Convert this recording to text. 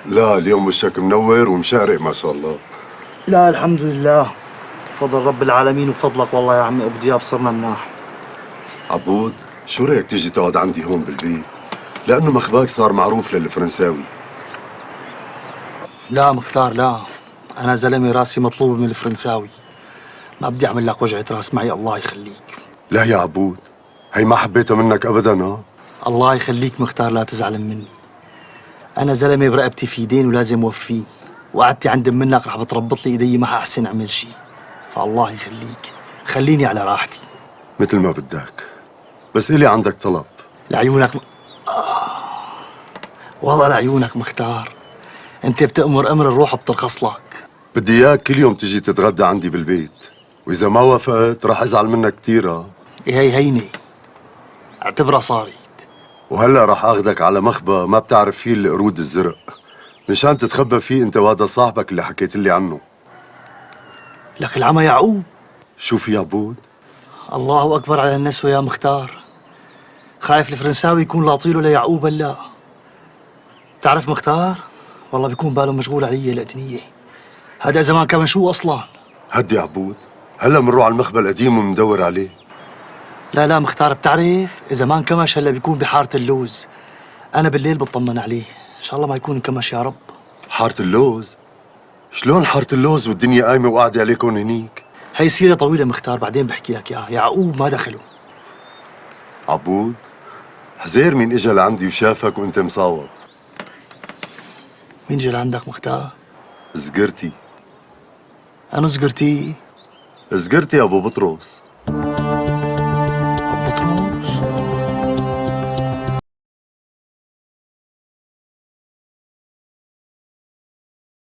لا اليوم وشك منور ومشارق ما شاء الله. لا الحمد لله، فضل رب العالمين وفضلك والله يا عمي ابو دياب صرنا مناح. عبود، شو رايك تيجي تقعد عندي هون بالبيت؟ لانه مخباك صار معروف للفرنساوي. لا مختار لا، انا زلمة راسي مطلوب من الفرنساوي، ما بدي اعمل لك وجعه راس معي. الله يخليك. لا يا عبود، هي ما حبيتها منك ابدا. ها الله يخليك مختار، لا تزعل مني، انا زلمة برقبتي في دين ولازم وفيه، وقعدتي عند منك رح بتربط لي ايدي، ما حاحسن اعمل شيء، فالله يخليك خليني على راحتي. مثل ما بدك، بس إلي عندك طلب. لعيونك والله لعيونك مختار، انت بتأمر امر الروح بترخص لك. بدي اياك كل يوم تيجي تتغدى عندي بالبيت، واذا ما وافقت رح ازعل منك كثير. ها إيه هي هينة، اعتبرها صارت. وهلا رح اخذك على مخبى ما بتعرف فيه القرود الزرق، مشان تتخبى فيه انت وهذا صاحبك اللي حكيت لي عنه. لك العمى يعقوب. شو في يا عبود؟ الله اكبر على النسوة يا مختار، خايف الفرنساوي يكون لاطيله ليعقوب. هلا بتعرف مختار والله بيكون باله مشغول علي القتنية، هذا زمان كمان شو اصلا. هدي يا عبود، هلا بنروح على المخبى القديم ومندور عليه. لا لا مختار، بتعرف اذا ما انكمش هلا بيكون بحارة اللوز، انا بالليل بطمن عليه، ان شاء الله ما يكون انكمش يا رب. حارة اللوز؟ شلون حارة اللوز والدنيا قايمة وقاعدة عليكم هنيك؟ هي سيرة طويلة مختار، بعدين بحكي لك اياها، يعقوب ما دخله. عبود، حزير مين اجى لعندي وشافك وانت مصاوب. مين جا لعندك مختار؟ زقرتي. أنا زقرتي؟ زقرتي ابو بطرس.